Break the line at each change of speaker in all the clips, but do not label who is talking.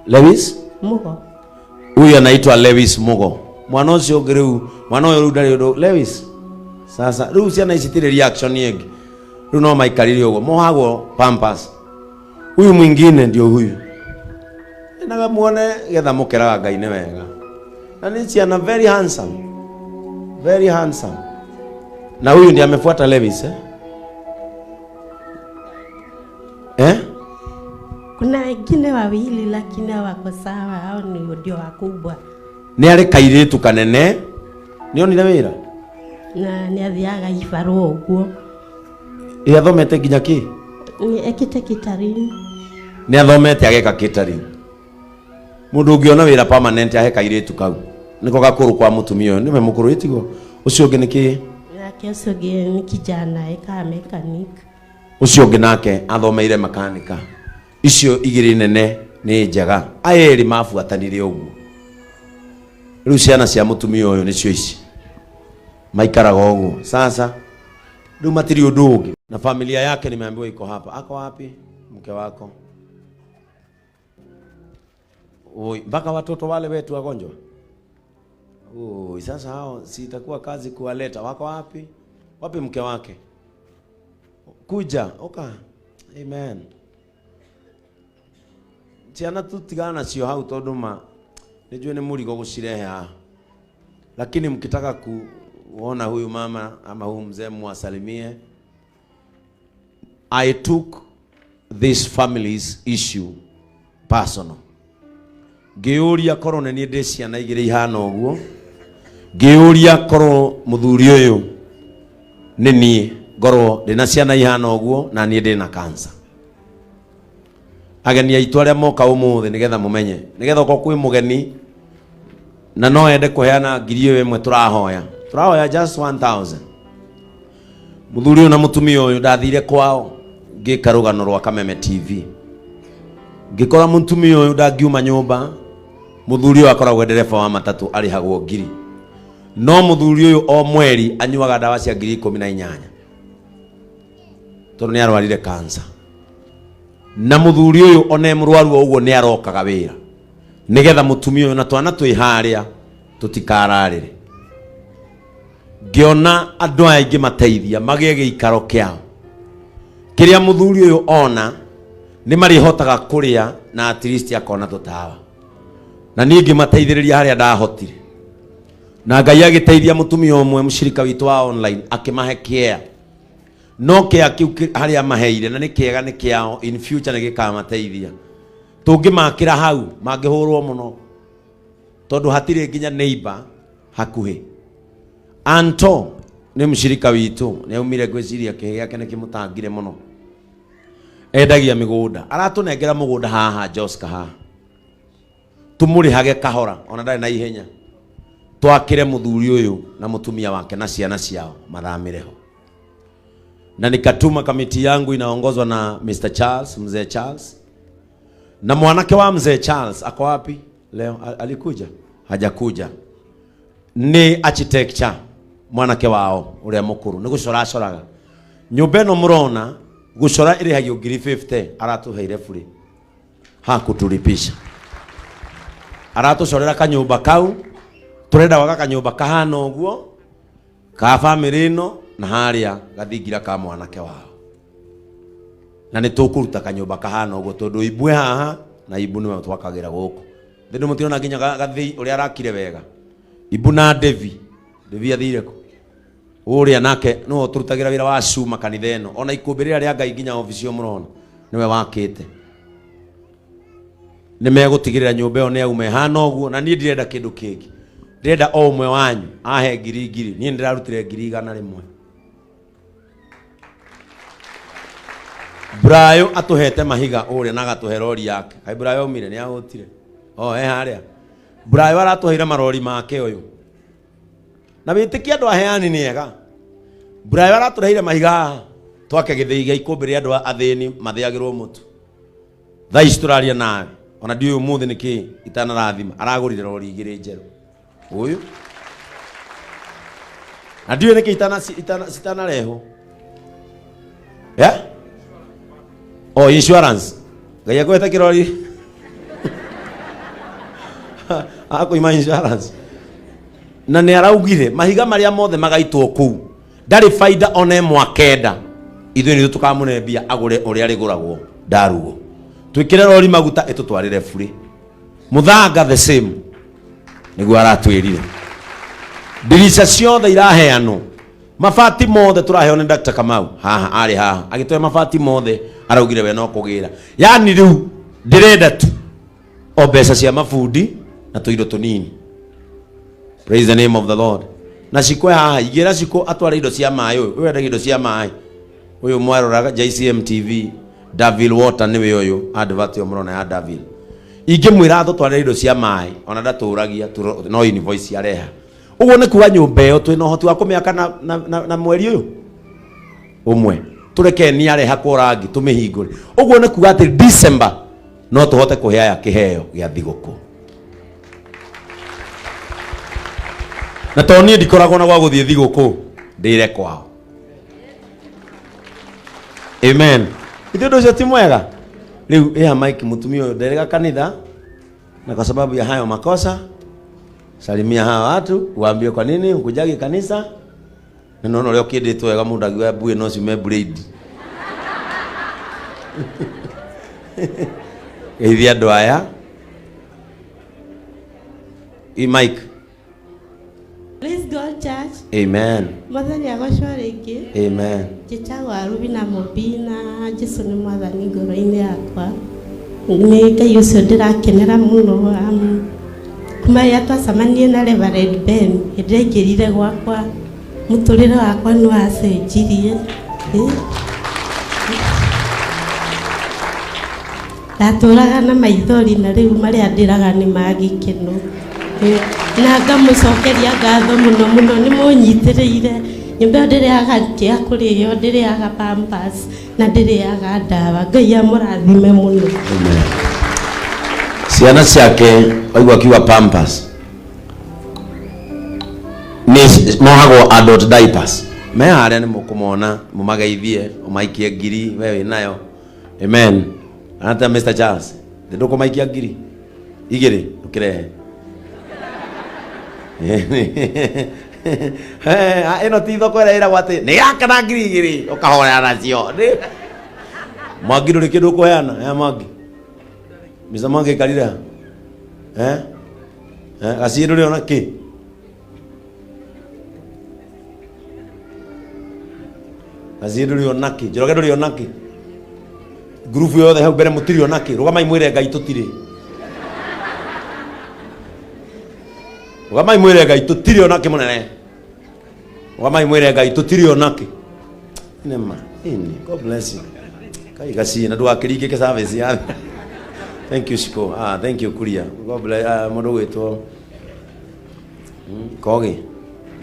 Lewis
Mugo.
Huyu anaitwa Lewis Mugo. Mwana ũcio ũngĩ rĩu, mwana ũyũ rĩu ndarĩ ũndũ. Lewis, sasa rĩu ciana ici itirĩ reaction ĩngĩ, rĩu no maikarire ũguo mohagwo pampers. Huyu mwingine ndio huyu, nawe muone getha mũkeraga Ngai nĩ wega, na nĩ ciana very handsome, very handsome. Na huyu ndiye amefuata Lewis, eh? Eh?
Kuna wengine wawili lakini hawako sawa, hao ni ndio wakubwa.
Nĩ arĩ kairĩtu kanene, nĩ onire wĩra.
Na nĩ athiaga ibarũa ũguo.
Ĩ athomete nginya kĩ?
Nĩ ekĩte catering.
Nĩ athomete ageka catering. Mũndũ ũngĩona wĩra permanent ahe kairĩtu kau nĩko gakũrũ kwa mũtumia ũyũ, nĩwe mũkũrũ ĩtiguo. Ũcio ũngĩ nĩ kĩ?
Nake ũcio ũngĩ nĩ kijana ekaga mechanic.
Ũcio ũngĩ nake athomeire makanika. Icio igĩrĩ nene nĩ njega, aya erĩ mabuatanire ũguo. Rĩu ciana cia mũtumia ũyũ nĩcio ici maikaraga ũguo. Sasa rĩu matirĩ ũndũ ũngĩ, na familia yake nimeambiwa iko hapa. Ako wapi mke wako? Oi, mpaka watoto wale wetu wagonjwa. Oi, sasa hao sitakuwa kazi kuwaleta. Wako wapi? Wapi mke wake? Kuja, oka. Amen. Ciana tutigana nacio hau tondu ma nijue ni murigo gucirehe haha. Lakini mkitaka kuona huyu mama ama huyu mzee mwasalimie. I took this family's issue personal. Ngĩyũria korwo nĩ niĩ ndĩ ciana igĩrĩ ihana ũguo, ngĩyũria korwo mũthuri ũyũ nĩ niĩ ngorwo ndĩna ciana ihana ũguo na niĩ ndĩna cancer. Ageni aitũ arĩa moka ũmũthĩ, nĩgetha mũmenye, nĩgetha okorwo kwĩ mũgeni na no ende kũheana ngiri ĩyo ĩmwe, tũrahoya tũrahoya just 1000. Mũthuri ũyũ na mũtumia ũyũ ndathire kwao ngĩka rũgano rwa Kameme TV, ngĩkora mũtumia ũyũ ndangiuma nyũmba. Mũthuri ũyũ akoragwo e ndereba wa matatũ, arĩhagwo ngiri, no mũthuri ũyũ o mweri anyuaga ndawa cia ngiri 18 tondũ nĩ arwarire cancer. Na mũthuri ũyũ one mũrwaru o ũguo nĩ arokaga wĩra nĩgetha mũtumia ũyũ na twana twĩ harĩa tũtikararĩre. Ngĩona andũ aya aingĩ mateithia magĩe gĩikaro kĩao kĩrĩa mũthuri ũyũ ona nĩ marĩhotaga kũrĩa na at least akona tũtawa, na niĩ ngĩmateithĩrĩria harĩa ndahotire, na Ngai agĩteithia mũtumia ũmwe mũcirika witũ wa online akĩmahe kĩea, no kĩa kĩu harĩa maheire na nĩ kĩega, nĩ kĩao, in future nĩ gĩkamateithia. Tũngĩmakĩra hau mangĩhũrwo mũno tondũ hatirĩ nginya neighbor hakuhĩ. Anto nĩ mũcirika witũ, nĩ aumire, ngwĩciria kĩhĩ gĩake nĩ kĩmũtangire mũno, endagia mĩgũnda, aratũnengera mũgũnda haha Joska haha, tũmũrĩhage kahora ona ndarĩ na ihenya, twakĩre mũthuri ũyũ na mũtumia wake na ciana ciao mathamĩre ho. Na nikatuma kamiti yangu inaongozwa na Mr. Charles, mzee Charles, na mwanake wa mzee Charles ako wapi leo? Alikuja? Hajakuja. Nĩ architecture mwanake wao ũrĩa mũkũrũ, nĩ gũcora acoraga nyũmba ĩno mũrona, gũcora ĩrĩhagio ngiri 50, aratũheire bure hakutulipisha, aratũcorera kanyũmba kau. Tũrenda gwaka kanyũmba kahana ũguo ka bamĩrĩ ĩno na harĩa gathingira ka mwanake wao, na nĩ tũkũruta kanyũmba kahana ũguo tondũ imbue haha na imbu nĩwe twakagĩra gũkũ thĩndĩ. Mũtirona nginya gathĩi ũrĩa arakire wega imbu na Devi. Devi athire kũ? Ũrĩa nake nĩwe ũtũrutagĩra wĩra wa cuma kanitha ĩno, ona ikũmbĩ rĩrĩa rĩa Ngai nginya obici ĩyo mũrona nĩwe wakĩte. Nĩ megũtigĩrĩra nyũmba ĩyo nĩ yauma ĩhana ũguo, na niĩ ndirenda kĩndũ kĩngĩ, ndĩrenda o ũmwe wanyu ahe ngiri ngiri. Niĩ nĩndĩrarutire ngiri 100. Brayo atũhete mahiga ũrĩa na agatũhe rori yake. Kaĩ Brayo aumire? Nĩ ahũtire o he harĩa. Brayo aratũheire marori make ũyũ, na wĩtĩkie andũ aheani nĩ ega. Brayo aratũreheire mahiga haha twake gĩthĩi gĩa ikũmbĩ rĩa andũ athĩni mathĩagĩrwo mũtu. Thaa ici tũraria nawe, ona ndiũĩ ũmũthĩ nĩkĩ itanarathima, aragũrire rori igĩrĩ njerũ ũyũ, na ndiũĩ nĩkĩ citanarehwo. Yeah? Oh, insurance. Ngai akwete kĩrori. Akũima insurance. Na nĩ araugire mahiga marĩa mothe magaitwo kũu ndarĩ baida ona ĩmwe akenda, ithuĩ nĩ tũkamũne mbia agũre ũrĩa rĩgũragwo ndaruo, twĩkĩre rori maguta ĩtũtwarĩre burĩ mũthanga the same. Nĩguo aratwĩrire ndirica ciothe iraheanwo, mabati mothe tũraheo nĩ Dr. Kamau haha, arĩ haha agĩtũhe mabati mothe, araugire we no kũgĩra. Yani rĩu ndĩrenda tu o mbeca cia mabundi na tũindo tũnini. Praise the name of the Lord. Na cikwe haha igĩra cikũ atware indo cia maĩ. Ũyũ ũyũ endagia indo cia maĩ, ũyũ mwaroraga JCM TV, Davil Water, nĩwe ũyũ advert ĩyo mũrona ya Davil. Ingĩmwĩra atũtwarĩre indo cia maĩ ona ndatũragia, no invoice areha. Ũguo nĩ kuga nyũmba ĩyo twĩna ũhoti wa kũmĩaka na mweri ũyũ ũmwe, tũreke ni arehakwo rangi tũmĩhingũre. Ũguo nĩ kuga atĩ December no tũhote kũhe aya kĩheo gĩa thigũkũ. Na tondũ niĩ ndikoragwo na gwa gũthiĩ thigũkũ, ndĩre kwao. Amen. Ithuĩ ũndũ ũcio ti mwega. Rĩu ĩha mike mũtumia ũyũ nderega kanitha, na kwa sababu ya hayo makosa, salimia hawa watu, waambie kwa nini hukujagi kanisa. Na nona ũrĩa ũkĩndĩtwo wega, mũndũ angiuga mbuĩ no ciume blade. Geithia andũ aya. I mike.
Praise God, church.
Amen.
Mwathani agocwo rĩngĩ.
Amen.
Njĩtagwo Arubina Mũmbi na Jesu nĩ mwathani ngoro-inĩ yakwa. Nĩ Ngai ũcio ndĩrakenera mũno, kuma rĩrĩa twacemanirie na Reverend Ben, hĩndĩ ĩrĩa aingĩrire gwakwa, mũtũrĩre wakwa nĩ wacenjirie. Ndatũraga na maithori na rĩu marĩa ndĩraga nĩ ma gĩkeno. Na ngamũcokeria ngatho mũno mũno, nĩ mũnyitĩrĩire. Nyũmba ĩyo ndĩrĩaga kĩa kũrĩo, ndĩrĩaga pampers na ndĩrĩaga ndawa. Ngai amũrathime mũno.
Amen. Ciana ciake waigua akiuga pampers nĩ mohagwo adult diapers. Me harĩa nĩ mũkũmona, mũmageithie, ũmaikie ngiri we wĩ nayo. Amen. Ata Mr. Charles, ndũkũmaikia ngiri igĩrĩ ũkĩrehe. Ĩno ti thoko ĩrĩa ĩragwo atĩ nĩ yaka na ngiri igĩrĩ ũkahoya nacio. Mwangi, ndũrĩ kĩndũ ũkũheana ya Mwangi? Mr. Mwangi aikarire ha? Eh? Eh, gaciĩ ndũrĩ ona kĩ? Gaciĩ ndũrĩ ona kĩ? Njoroge ndũrĩ ona kĩ? Ngurubu yothe hau mbere mũtirĩ ona kĩ? Rũgamai mwĩre Ngai tũtirĩ. Rũgamai mwĩre Ngai tũtirĩ ona kĩ mũnene. Rũgamai mwĩre Ngai tũtirĩ ona kĩ. Nĩma, ini, God bless you. Kai gaciĩ na ndũgakĩringĩke service ya. Thank you Shiko. Ah, thank you Kuria. God bless mũndũ gwĩtwo Kogi.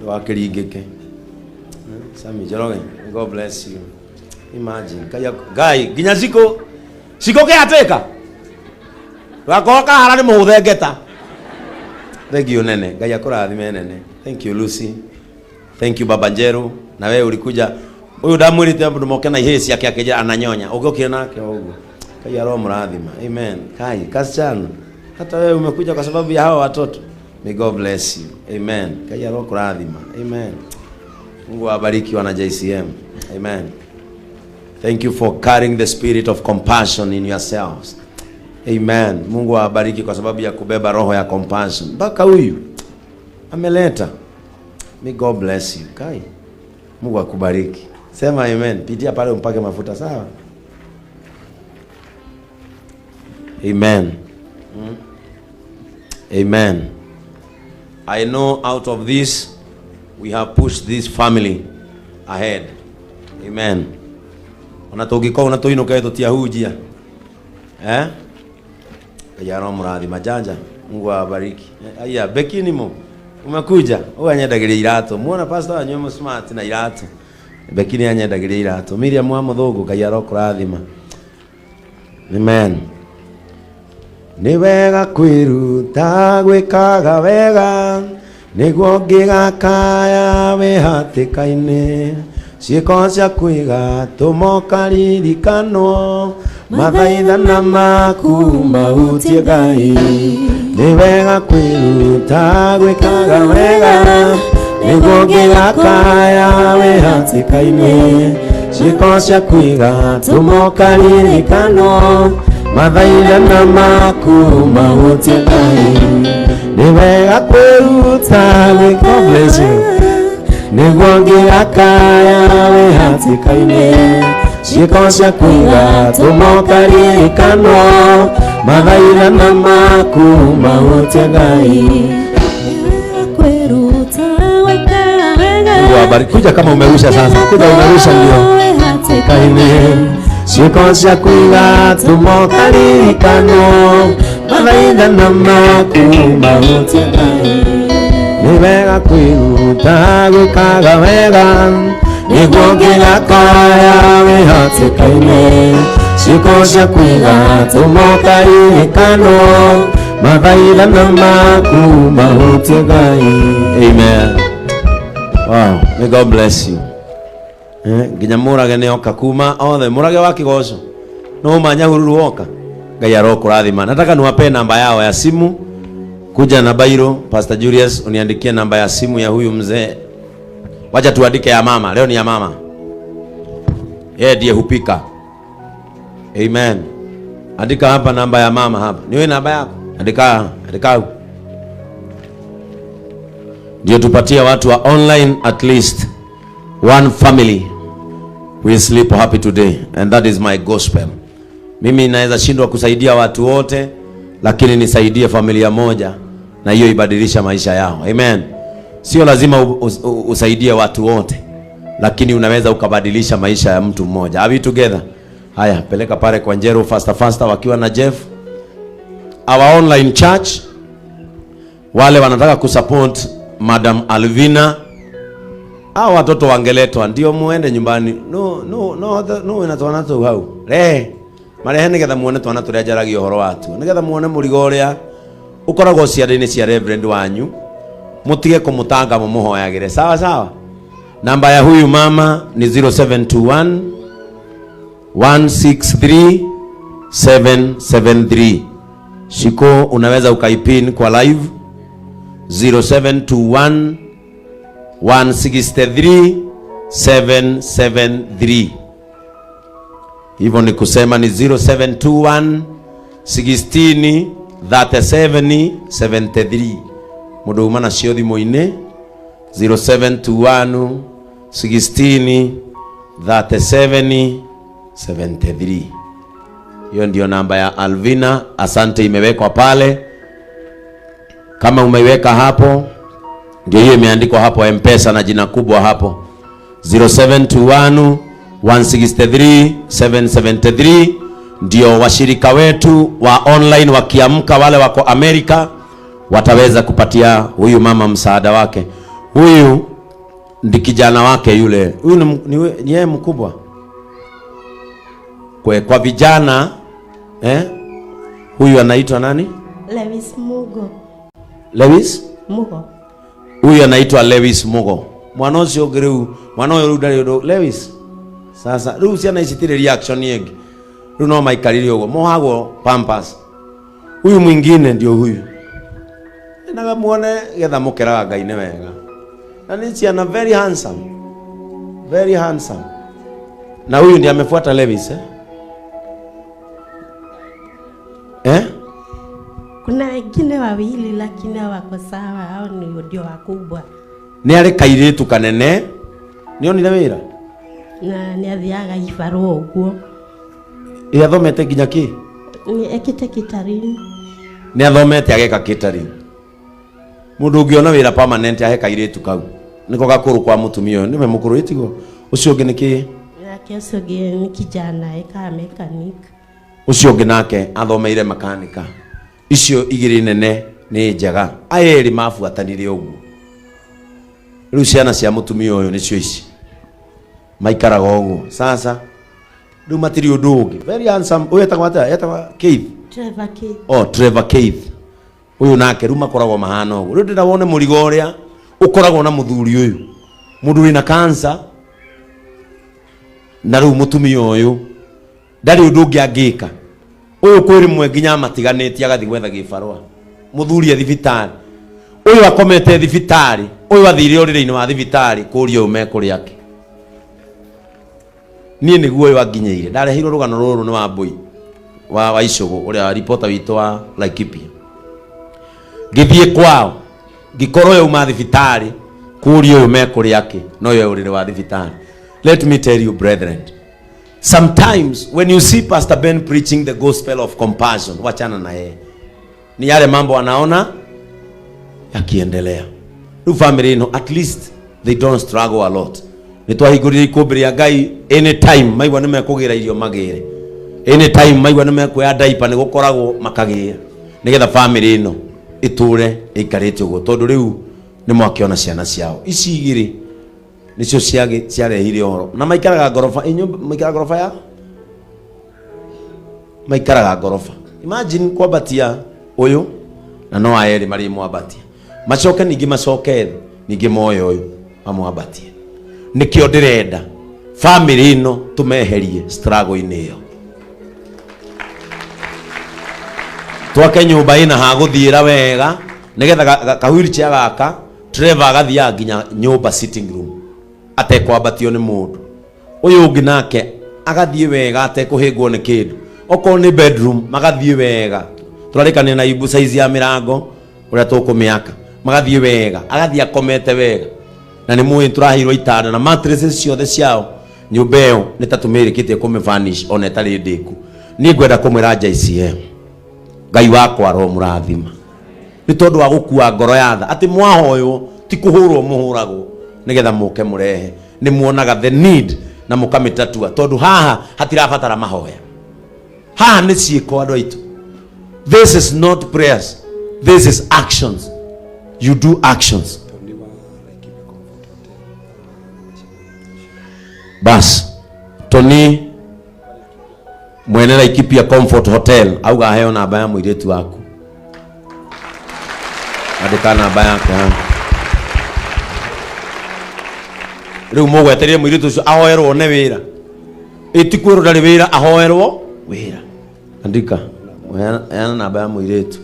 Ndũgakĩringĩke. Sami Njoroge. God bless you. Imagine. Ngai Ngai nginya Shiko. Shiko kĩhatĩka. Gakorwo kahara nĩ mũhũthe ngeta. Thank you nene. Ngai akũrathime nene. Thank you Lucy. Thank you Baba Njeru. Na wewe ulikuja. Huyu ndamwĩrĩte mũndũ moke na ihĩĩ ciake akĩnjĩra ananyonya. Ũngĩokire nake o ũguo. Ngai aromũrathima. Amen. Kai, kasichana. Hata wewe umekuja kwa sababu ya hawa watoto. May God bless you. Amen. Ngai arokũrathima. Amen. Mungu awabariki wana JCM. Amen. Thank you for carrying the spirit of compassion in yourselves. Amen. Mungu awabariki kwa sababu ya kubeba roho ya compassion. Mpaka huyu ameleta. May God bless you. Kai. Mungu akubariki. Sema amen. Pitia pale umpake mafuta, sawa? Amen. Amen. I know out of this we have pushed this family ahead. Amen. Ona tũngĩkorwo na tũinũke tũtiahunjia. Eh? Ngai aromũrathima janja. Mungu awabariki. Aya, Becky nimo. Umekuja. Huyu anyendagĩria iratũ. Muona pastor wanyu mu smart na iratũ. Becky nĩ anyendagĩria iratũ. Miriam wa mũthũngũ, Ngai arokũrathima. Amen. Nĩ wega kwĩruta gwĩkaga wega, nĩguo ngĩgakaya wĩ hatĩka-inĩ. Ciĩko ciaku igatũma ũkaririkanwo, mathaithana maku mahutie Ngai. Nĩ wega kwĩruta gwĩkaga wega, nĩguo ngĩgakaya wĩ hatĩka-inĩ. Ciĩko ciaku igatũma ũkaririkanwo, mathaithana maku mahutie Ngai. Nĩ wega kwĩruta gwĩka. God bless you. Nĩguo ngĩgakaya wĩ hatĩka-inĩ. Ciĩko ciaku igatũma ũkaririkanwo, mathaithana maku mahutie Ngai. Mungu awabariki. Kuja kama umerusha sasa, kuja umerusha ndio. Kaine ciĩko ciaku igatũma ũkaririkanwo, mathaithana maku mahutie Ngai. Nĩ wega kwĩruta gwĩkaga wega, nĩguo ngĩgakaya wĩ hatĩka-inĩ. Ciĩko ciaku igatũma ũkaririkanwo, mathaithana maku mahutie Ngai. Amen. Wow, may God bless you. Nginya mũrage nĩ oka kuma othe mũrage wa kĩgoco no manyahururu woka. Ngai arokũrathima. Nataka niwape namba yao ya simu. Kuja na bairo. Pastor Julius, uniandikie namba ya simu ya huyu mzee. Wacha tuandike ya mama leo, ni ya mama, yeye ndiye hupika. Amen. Andika hapa namba ya mama hapa. Niwe namba yako, andika, andika ndio tupatie watu wa online. At least one family will sleep happy today, and that is my gospel. Mimi naweza shindwa kusaidia watu wote, lakini nisaidie familia moja na hiyo ibadilisha maisha yao. Amen. Sio lazima usaidie watu wote, lakini unaweza ukabadilisha maisha ya mtu mmoja. Are we together? Haya, peleka pale kwa Njero faster faster wakiwa na Jeff. Our online church, wale wanataka kusupport Madam Alvina, hao watoto wangeletwa ndio muende nyumbani. No, no, no, no, wĩna twana tũu hau rehe marehe nigetha muone twana tũrĩa njaragia ũhoro watuo, nigetha muone mũrigo ũrĩa ũkoragwo ciande-inĩ cia reverend wanyu, mũtige kũmũtanga, mũmũhoyagĩre. Sawa sawa. Namba ya huyu mama ni 0721 163 773. Shiko, unaweza ukaipin kwa live, 0721 163 773. Hivyo ni kusema ni 0721 16 37 73. Mũndũ uma nacio thimũ-inĩ, 0721 16 37 73. Hiyo ndio namba ya Alvina. Asante, imewekwa pale. Kama umeiweka hapo, ndio hiyo imeandikwa hapo M-Pesa na jina kubwa hapo, 0721 163 773. Ndio washirika wetu wa online wakiamka, wale wako Amerika wataweza kupatia huyu mama msaada wake. Huyu ndi kijana wake yule. Huyu ni yeye mkubwa kwa vijana, eh? Huyu anaitwa nani?
Lewis Mugo.
Lewis?
Mugo.
Huyu anaitwa Lewis Mugo. Mwana ũcio ũngĩ rĩu, mwana ũyũ rĩu ndarĩ ũndũ. Lewis, sasa rĩu ciana ici citirĩ reaction ĩngĩ, rĩu no maikarire ũguo mohagwo pampers. Huyu mwingine ndio huyu. Naga muone getha mũkeraga Ngai nĩ wega, na nĩ ciana very handsome, very handsome. Na huyu ndiye amefuata Lewis, eh? Eh?
Kuna wengine wawili lakini hawako sawa, hao ni ndio wakubwa.
Nĩ arĩ kairĩtu kanene, nĩ onire wĩra.
Na nĩ athiaga ibarũa ũguo.
Ĩ athomete nginya kĩ?
Nĩ ekĩte catering.
Nĩ athomete ageka catering. Mũndũ ũngĩona wĩra permanent ahe kairĩtu kau, nĩko gakũrũ kwa mũtumia ũyũ, nĩwe mũkũrũ ĩtigwo. Ũcio ũngĩ nĩ kĩ?
Nake ũcio ũngĩ nĩ kijana ekaga mechanic.
Ũcio ũngĩ nake athomeire makanika. Icio igĩrĩ nene nĩ njega, aya erĩ mabuatanire ũguo. Rĩu ciana cia mũtumia ũyũ nĩcio ici, maikaraga ũguo. Sasa rĩu matirĩ ũndũ ũngĩ. Very handsome. Ũyũ etagwo atĩa? Etagwo Keith?
Trevor Keith.
Oh, Trevor Keith ũyũ nake. Rĩu makoragwo mahana ũguo. Rĩu ndĩra wone mũrigo ũrĩa ũkoragwo na mũthuri ũyũ, mũndũ wĩna cancer. Na rĩu mũtumia ũyũ ndarĩ ũndũ ũngĩ angĩka. Ũyũ kwĩ rĩmwe nginya amatiganĩtie agathiĩ gwetha gĩbarũa. Mũthuri e thibitarĩ, ũyũ akomete thibitarĩ, ũyũ athire ũrĩrĩ-inĩ wa thibitarĩ kũria ũyũ mekũrĩa kĩ. Niĩ nĩguo ũyũ anginyĩire. Ndareheirwo rũgano rũrũ nĩ Wambũi wa Icũgũ, ũrĩa reporter witũ wa Laikipia. Ngĩthiĩ kwao, ngĩkorwo ũyũ auma thibitarĩ kũria ũyũ mekũrĩa kĩ, no ũyũ e ũrĩrĩ wa thibitarĩ. Let me tell you brethren, sometimes when you see Pastor Ben preaching the gospel of compassion, wachana na yeye. Ni yale mambo anaona yakiendelea. Rĩu family ĩno at least they don't struggle a lot. Nĩ twahingũrire ikũmbĩ rĩa Ngai anytime maigua nĩ mekũgĩra irio magĩre. Anytime maigua nĩ mekuoya diaper nĩ gũkoragwo makagĩra. Nĩgetha family ĩno ĩtũre ĩikarĩte ũguo, tondũ rĩu nĩ mwakĩona ciana ciao ici igĩrĩ nĩcio ciarehire ũhoro. Na maikaraga ngoroba, ĩ nyũmba, maikaraga ngoroba ya? Maikaraga ngoroba. Imagine kwambatia ũyũ na no aya erĩ marĩ mwambatia, macoke ningĩ macoke thĩ ningĩ moe ũyũ mamwambatie. Nĩkĩo ndĩrenda family ĩno tũmeherie struggle-inĩ ĩyo, twake nyũmba ĩna ha gũthiĩra wega, nĩgetha ka wheelchair gaka Trevor agathiaga nginya nyũmba sitting room atekwambatio nĩ mũndũ. Ũyũ ũngĩ nake agathiĩ wega atekũhĩngwo nĩ kĩndũ. Okorwo nĩ bedroom magathiĩ wega, tũrarĩkanĩra na ibu size ya mĩrango ũrĩa tũkũmĩaka, magathiĩ wega, agathiĩ akomete wega. Na nĩ mũĩ tũraheirwo itanda na mattresses ciothe ciao. Nyũmba ĩyo nĩ ta tũmĩrĩkĩtie kũmĩ-furnish ona ĩtarĩ ndĩku. Niĩ ngwenda kũmwĩra JCM, Ngai wakwa aromũrathima nĩ tondũ wa gũkua ngoro ya tha, atĩ mwahoywo ti kũhũrwo mũhũragwo nĩgetha mũke mũrehe. Nĩ muonaga the need na mũkamĩtatua, tondũ haha hatirabatara mahoya, haha nĩ ciĩko. Andũ aitũ, this is not prayers, this is actions. You do actions. Bas Tony mwene Laikipia Comfort Hotel auga aheo namba ya mũirĩtu waku. Andĩka namba yake haha. Rĩu mũgwetereire mũirĩtu ũcio ahoerwo one wĩra, ĩti kwĩrwo ndarĩ wĩra, ahoerwo wĩra. Andika, heana namba ya mũirĩtu.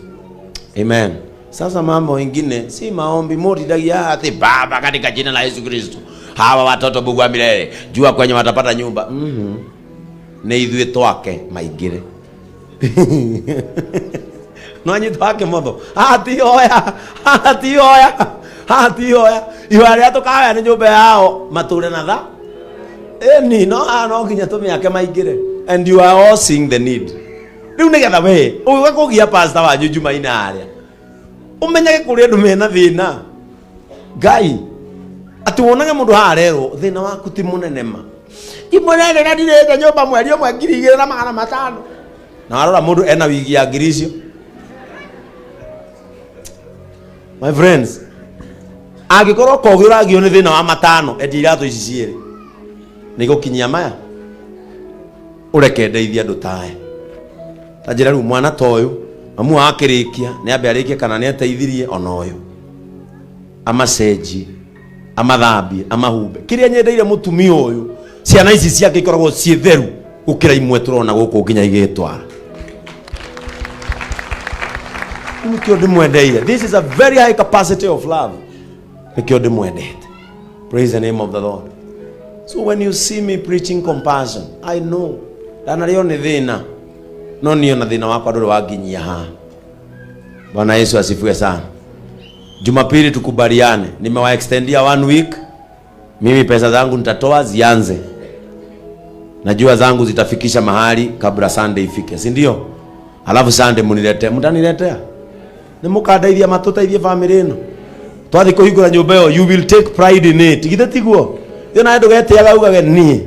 Amen. Sasa mambo ingine si maombi mutindagia ati Baba katika jina la Yesu Kristo hawa watoto Mungu wa milele jua kwenye watapata nyumba. Nĩ ithuĩ twake maingĩre no anyitwo wake motho haha ti hoya, haha ti hoya, haha ti hoya. Ihoya rĩrĩa tũkahoya nĩ nyũmba yao matũre na tha ĩni, no haha no nginya tũmĩake maingĩre. And you are all seeing the need. Rĩu nĩgetha we ũgĩũka kũgia pastor wanyu Jumaine harĩa, ũmenyage kũrĩ andũ mena thĩna. Ngai atĩ wonage mũndũ haha arerwo thĩna waku ti mũnene, ma ti mũnene, na ndirĩte nyũmba mweri ũmwe 2500, na warora mũndũ ena wigi ya ngiri icio. My friends, angĩkorwo kogi ũragio nĩ thĩna wa matano, endia iratũ ici cierĩ nĩ gũkinyia maya, ũreke ndeithie andũ taya. Ta njĩra rĩu mwana ta ũyũ mamu akĩrĩkia nĩ ambe arĩkie kana nĩ ateithirie ona ũyũ amacenjie, amathambie, amahumbe. Kĩrĩa nyendeire mũtumia ũyũ, ciana ici ciake ikoragwo ciĩ theru gũkĩra imwe tũrona gũkũ nginya igĩtwara. Nĩkĩo ndĩmwendeire. This is a very high capacity of love. Nĩkĩo ndĩmwendete. Praise the name of the Lord. So when you see me preaching compassion, I know ndanarĩo nĩ thĩna, no niĩ ona thĩna wakwa ndũrĩ wanginyia haha. Bwana Yesu asifiwe sana. Jumapili tukubaliane, nimewa extendia 1 week. Mimi pesa zangu nitatoa zianze, najua zangu zitafikisha mahali kabla Sunday ifike, si ndio? Alafu Sunday muniletee, mtaniletea nĩ mũkandeithia matũteithie family ĩno. Twathiĩ kũhingũra nyũmba ĩyo, you will take pride in it. Githĩ tiguo? Thĩ nawe ndũgetĩaga ugage niĩ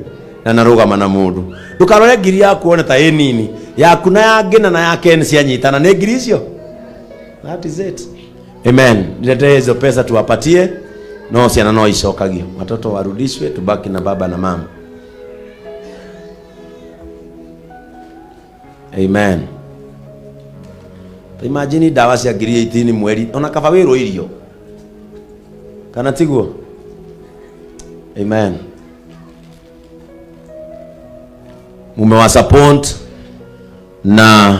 na narũgama na mũndũ. Ndũkarore ngiri yaku one ta ĩ nini, yaku na ya Ngĩna na ya Ken cianyitana nĩ ngiri icio. That is it. Amen. Niletee hizo pesa tuwapatie, no ciana no icokagio, watoto warudishwe, tubaki na baba na mama. Amen. Ta imagine ndawa cia ngiri 18 mweri, ona kaba wĩrwo irio kana tiguo? Amen. Mumewa support na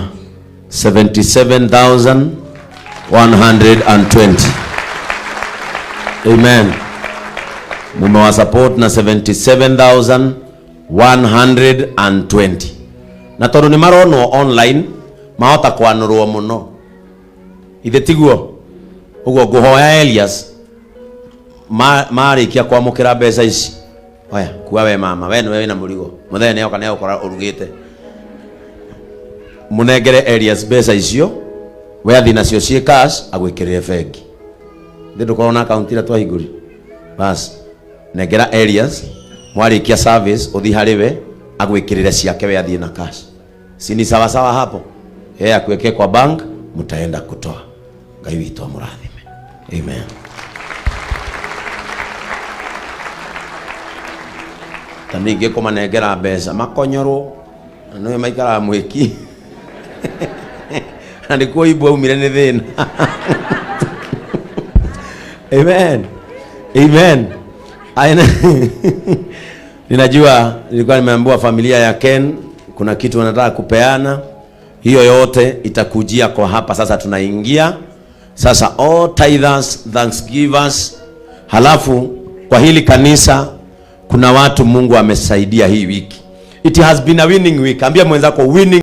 77,120. Amen. Mumewa support na 77,120. Na tondu ni maronwo online mahota kwanurwo muno. Ithe tiguo? Uguo nguhoya Elias marikia kwamukira mbeca ici. Oya, kua we mama, we niwe wina murigo. Muthenya nioka niegukora urugite. Munengere Elias mbeca icio, we athi nacio ciĩ cash agwikirire bengi. Ndi ndukorwo na account ira twahingũri. Bas, nengera Elias, mwarikia service uthi harĩ we agwikirire ciake we athie na cash. Si ni sawa sawa hapo? Yeye akuwekee kwa bank, mtaenda kutoa. Ngai witũ amũrathime. Amen. Ta ningĩ kũmanengera mbeca makonyorwo na nĩwe maikaraga mwĩki na nĩkuo ibu aumire nĩ thĩna. Amen. Amen. Aina. Ninajua nilikuwa nimeambiwa familia ya Ken kuna kitu wanataka kupeana. Hiyo yote itakujia kwa hapa sasa. Tunaingia sasa all tithers, thanksgivers. Halafu kwa hili kanisa kuna watu Mungu amesaidia hii wiki. It has been a winning week. Ambia mwenzako winning.